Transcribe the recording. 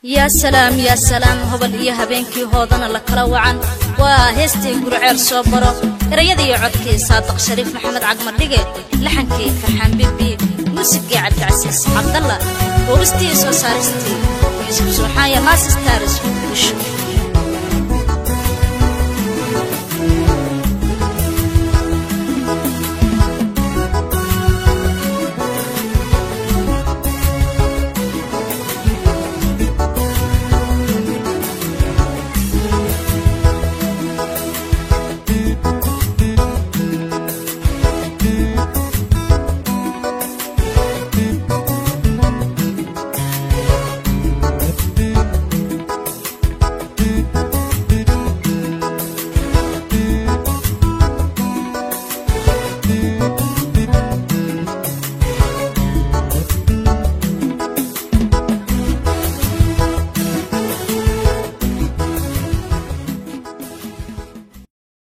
Yaa salaam, yaa salaam, hobol iyo habeenkii hoodana la kala wacan. Waa heestii Gurceel soo baro, erayadii codkii Saadiq Shariif Maxamed Cagmadhige, laxankii Farxaan Bibi, muusigii Cabdicasiis Cabdalla, duubistii soo saaristii Yuusuf Suuxaanya Maasistaris.